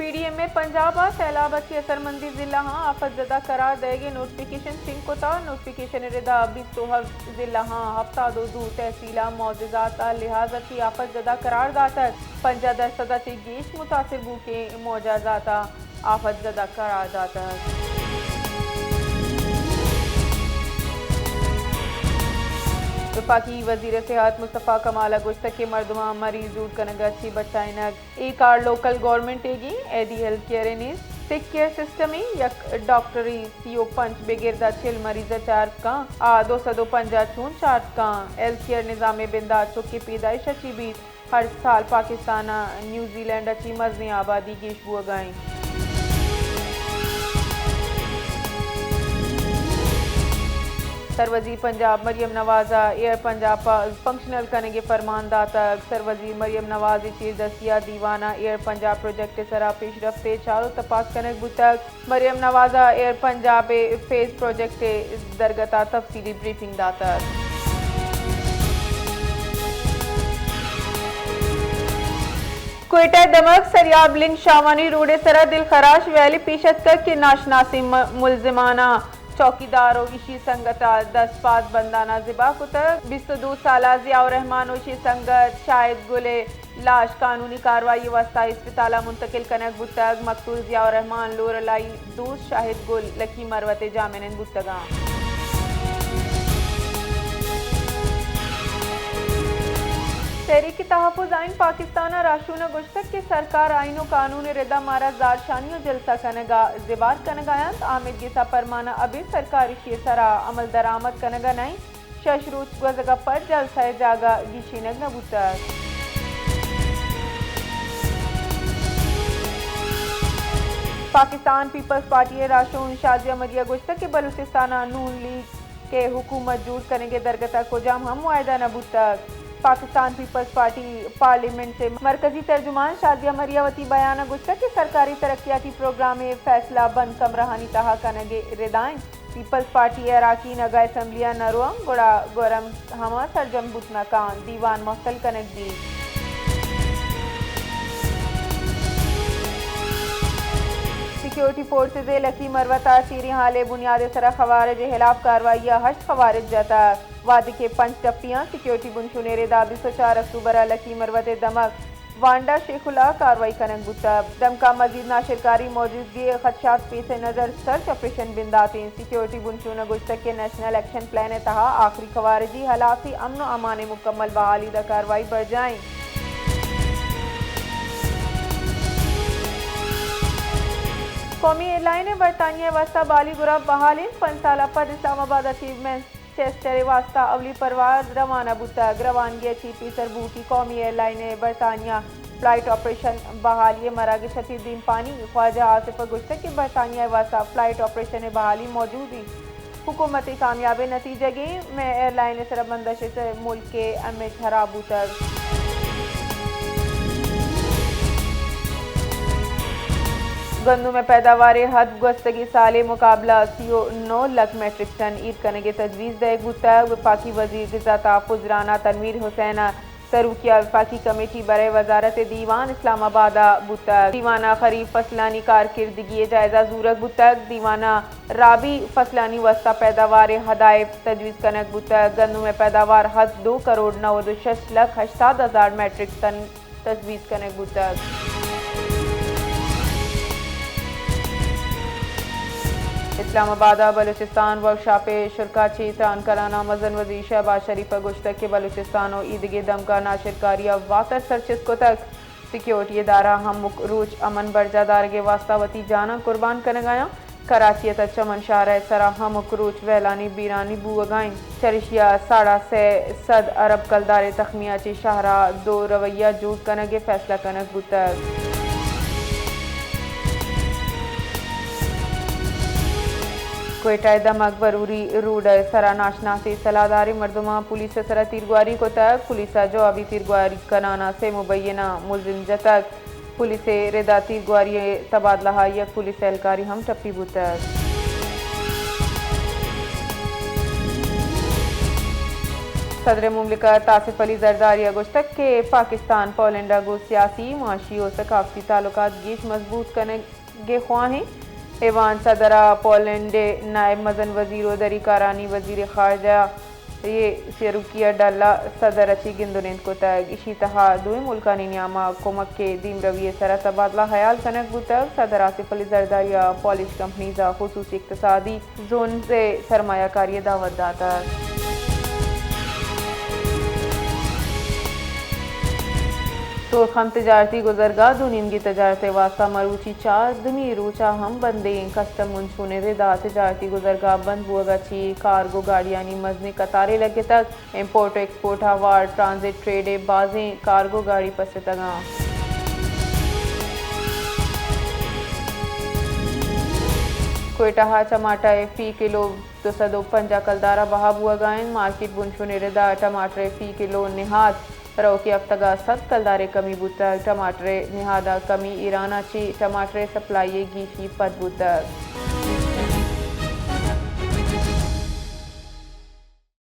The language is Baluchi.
پی ڈی ایم اے پنجاب ءَ سیلاب ءَ چہ اثرمندیں ضلع آں آفت زدہ قرار دئیگ ءِ نوٹیفکیشن شنگ کتگ۔ نوٹیفکیشن ءِ رد ءَ بیست ءُ ہفت ضلع آں ہفتاد ءُ دو تحصیل ءَ معجزات ءِ لحاظ ءَ چہ آفت زدہ قرار داتگ۔ پنجاہ درسد ءَ چہ گیش متاثر بوھوکیں معجزات ءَ آفت زدہ قرار داتگ۔ وفاقی وزیر صحت مصطفی کمال ءَ گوشتگ کہ مردماں مریض جوڑ کنگ ءَ چہ بچائینگ اے کار لوکل گورنمنٹ ئیگ ایں، ایدی ہیلتھ کیئر ءِ نیست۔ سکھ کیئر سسٹم ءِ یک ڈاکٹرے سی ءُ پنچ بگر داں چل مریض ءَ چارگ کاں، آ دو سد ءُ پنجاہ چون چارگ کاں؟ ہیلتھ کیئر نظام ءِ بندات چک ءِ پیدائش ءَ چہ بیت۔ ہر سال پاکستان ءَ نیوزی لینڈ ءَ چہ مزنیں آبادی گیش بوگ ءَ ایں۔ سروزیر پنجاب مریم نواز ءَ ایئر پنجاب ءَ فنکشنل کنگ ءِ فرمان داتگ۔ سروزیر مریم نواز ءِ چیردستی ءَ دیوان ءَ ایئر پنجاب پروجیکٹ ءِ سرا پیشرفت ءِ چار ءُ تپاس کنگ بوتگ۔ مریم نواز ءَ ایئر پنجاب ءِ فیز پروجیکٹ ءِ درگت ءَ تفصیلی بریفنگ داتگ۔ کوئٹہ ءِ دمگ سریاب لنک شاہوانی روڈ ءِ سرا دلخراش ویلی پیش اتکگ کہ ناشناسیں م-، ملزماناں چوکیدار ءُ ایشی سنگت ءَ دست باز بندان ءَ زبہ کتگ۔ بیست ءُ دو سالہ ضیاء الرحمن ءُ ایشی سنگت شاہد گل ءِ لاش قانونی کاروائی ءِ واستہ اسپتال ءَ منتقل کنگ بوتگ۔ مقتول ضیاء الرحمن لور ءِ لائی دوست شاہد گل لکی مروت ءِ جاہ منند بوتگاں۔ تحریک تحفظ آئین پاکستان ءِ راہشون ءَ گوشتگ کہ سرکار آئین ءُ قانون ءِ رد ءَ مارا زہرشانی ءُ جلسہ کنگ ءَ زبہر کنگ ءَ انت۔ آمید گس ءَ پرمان ءَ ابید سرکار ایشی ءِ سرا عمل درآمد کنگ ءَ نہ انت۔ شش روچ گوزگ ءَ پد جلسہ ءِ جاگہ گیشینگ نہ بوتگ۔ پاکستان پیپلز پارٹی ءِ راہشون شازیہ مری ءَ گوشتگ کہ بلوچستان ءَ نون لیگ ءِ حکومت جوڑ کنگ ءِ درگت ءَ کجام ہم معاہدہ نہ بوتگ۔ پاکستان پیپلز پارٹی پارلیمنٹ ءِ مرکزی ترجمان شازیہ مری ءَ وتی بیان ءَ گوشتگ کہ سرکاری ترقیاتی پروگرام ءِ فیصلہ بند کمرہانی تہا کنگ ءِ رد ءَ انت۔ پیپلز پارٹی ءِ اراکین اگاں اسمبلی ءَ نہ روان، گڑا گورم ہما سرجم بوت نہ کن، دیوان معطل کنگ بیت۔ سیکیورٹی فورسز ءِ لکی مروت ءَ چیریں ہالے بنیاد ءِ سرا خوارج ءِ ہلاپ کاروائی ءَ ہشت خوارج جتگ۔ وہدے کہ پنچ ٹپیاں سیکیورٹی بنشون ءِ رد ءَ بیست ءُ چار اکتوبر ءَ لکی مروت ءِ دمگ وانڈا شیخ اللہ کاروائی کنگ بوتگ۔ دمگ ءَ مزید ناشرکاری موجودگی ءِ خدشات پیش نظر سرچ آپریشن بندات انت۔ سیکیورٹی بنشون ءَ گوشتگ کہ نیشنل ایکشن پلان ءِ تہا آخری خوارجی ہلاسی امن ءُ امان ءِ مکمل بحالی ءِ کاروائی برجاہ انت۔ قومی ایئرلائن ءِ برطانیہ ءِ واستہ بحالی گراب بحال انت۔ پنچ سال ءَ پد اسلام آباد ءَ چہ مین چیسٹر ءِ واستہ اولی پرواز روانہ بوتگ۔ روانگی ءَ چہ پیسر بوٹی قومی ایئرلائن ءِ برطانیہ فلائٹ آپریشن بحالی ءِ مراگش ءَ چہ دیمپانی خواجہ آصف ءَ گوشتگ کہ برطانیہ ءِ واستہ فلائٹ آپریشن ءِ بحالی موجود انت۔ حکومت ءِ کامیاب ءِ نتیجگ انت۔ مئے ایئرلائن ءِ سرا بندش ءِ سر ملک ءِ امیج ہراب بوتگ۔ گندم ءِ پیداوار ءِ حد گوستگیں سال ءِ مقابلہ سی ءُ نو لکھ میٹرک ٹن ایر کنگ ءِ تجویز دئیگ بوتگ۔ وفاقی وزیر غذا تحفظ رانا تنویر حسین ءِ سروکی ءَ وفاقی کمیٹی برائے وزارت ءِ دیوان اسلام آباد ءَ بوتگ۔ دیوان ءَ خریف فصلانی کارکردگی ءِ جائزہ زورگ بوتگ۔ دیوان ءَ رابی فصلانی واستہ پیداوار ءِ حدائف تجویز کنگ بوتگ۔ گندم ءِ پیداوار حد دو کروڑ نود ءُ شش لکھ ہشتاد ہزار میٹرک ٹن تجویز کنگ بوتگ۔ اسلام آباد ءَ بلوچستان ورکشاپ ءِ شرکا چہ تران کنان ءَ مزن وزیر شہباز شریف ءَ گوشتگ کہ بلوچستان ءُ ایدگہ دمگاں ناشرکاری ءَ واتر سرچست کتگ۔ سیکیورٹی ادارہ ہمک روچ امن برجاہ دارگ ءِ واستہ وتی جاناں قربان کنگ ءَ آں۔ کراچی ءِ تہ چمن شاہراہ ءِ سرا ہمک روچ ویلانی بیرانی بوگ ءَ انت۔ چریشی ءَ ساڑا سئے سد ارب کلدار ءِ تخمینہ ءَ چہ شاہراہ ءِ دو رویہ جوڑ کنگ ءِ فیصلہ کنگ بوتگ۔ کوئٹہ ءِ دمگ بروری روڈ ءِ سرا ناشناسیں سلاہداریں مردماں پولیس ءِ سرا تیرگواری کتگ۔ پولیس ءَ جوابی تیرگواری کنان ءَ سئے مبینہ ملزم جتگ۔ پولیس ءِ رد ءَ تیرگواری ءِ تبادلہ ءَ یک پولیس اہلکارے ہم ٹپی بوتگ۔ صدر مملکت آصف علی زرداری ءَ گوشتگ کہ پاکستان پولینڈ ءَ گوں سیاسی، معاشی ءُ ثقافتی تعلقات گیش مضبوط کنگ ءِ خواہ ایں۔ ایوان صدر ءَ پولینڈ ءِ نائب مزن وزیر ءُ دری کارانی وزیر خارجہ ءِ سروکی ءِ ڈل ءَ صدر ءَ چہ گند ءُ نند کتگ۔ ایشی ءِ تہا دوئیں ملکانی نیام ءَ کمک ءِ دیمروی ءِ سرا تبادلہ ہیال کنگ بوتگ۔ صدر آصف علی زرداری ءَ پولش کمپنیز ءَ خصوصی اقتصادی زونز ءِ سرمایہ کاری ءِ دعوت داتگ۔ سورخم تجارتی گزرگاہ دو نیمگی تجارت ءِ واستہ مروچی چاردمی روچ ءَ ہم بند ایں۔ کسٹم ہنچو نہ ردا، تجارتی گزرگاہ بند بوگ ءَ چہ کارگو گاڑیانی مزنیں قطارے لگتگ۔ امپورٹ ءُ ایکسپورٹ ءَ ہوار ٹرانزٹ ٹریڈ ءِ بازیں کارگو گاڑی پسرتگ اَنت۔ کوئٹہ ءَ ٹماٹر ءِ فی کلو دو سد ءُ پنجاہ کلدار ءَ بہا بوگ ءَ اِنت۔ مارکیٹ بنشون ءِ ردا ٹماٹر ءِ فی کلو نہاد روکی ہفتگ ءَ سد کلدار ءِ کمی بوتگ۔ ٹماٹر ءِ نہاد ءَ کمی ایران ءَ چہ ٹماٹر ءِ سپلائی ءِ گیشی پد بوتگ۔